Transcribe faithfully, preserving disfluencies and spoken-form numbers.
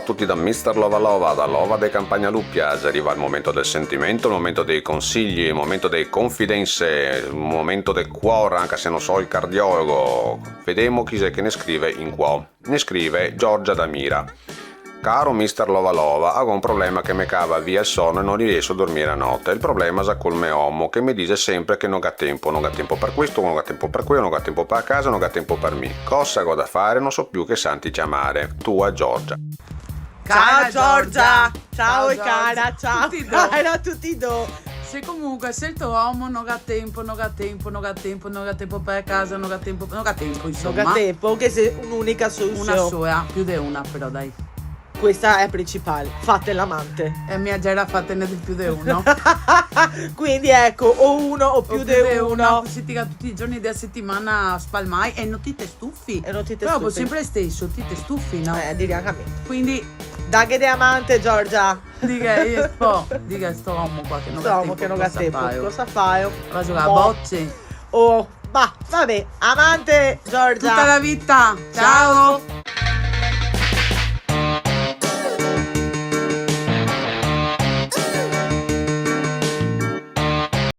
Tuti da mister Lova Lova, da Lova de Campagna Lupia, xe rivà el momento del sentimento, el momento dei consigli, el momento dee confidense, el momento de cuor, anca se no so el cardiologo. Vedemo chi xe che ne scrive in cuo. Ne scrive Giorgia da Mira. Caro mister Lova Lova, go un problema che me cava via el sono e no rieso a dormir a note. El problema xe col me omo, che me dixe senpre che no ga tenpo, no ga tenpo par questo, no ga tenpo par queo, no ga tenpo par casa, no ga tenpo par mi. Cosa go da fare? No so più che santi ciamare. Tua Giorgia. Cara Giorgia! Ciao, Ciao, cara, ciao, tuti do. Cara, tuti do. Se comunque, se el to omo no ga tenpo, no ga tenpo, no ga tenpo, no ga tenpo par casa, no ga tenpo, no ga tenpo, No insoma. ga tenpo, che xe un'unica solusion. Una sola, più de una però, dai. Questa xe principal, fate l'amante. E mi gera fatene de più de uno. Quindi eco, o uno o O più de uno. Cusì ti ga tuti i giorni dea setimana spalmai e no ti te stufi. E no ti te Però stufi. Senpre el steso, ti te stufi, no? Eh, diria anca a mi. Quindi, Daghe de amante, Giorgia. diga, eh, po, diga sto omo qua che no ga Sto omo tenpo, che no ga cosa tenpo, faio? Cosa faio? Va a giocare a Mo- bocce. Oh, bah, va ben. Amante, Giorgia. Tuta la vita. Ciao.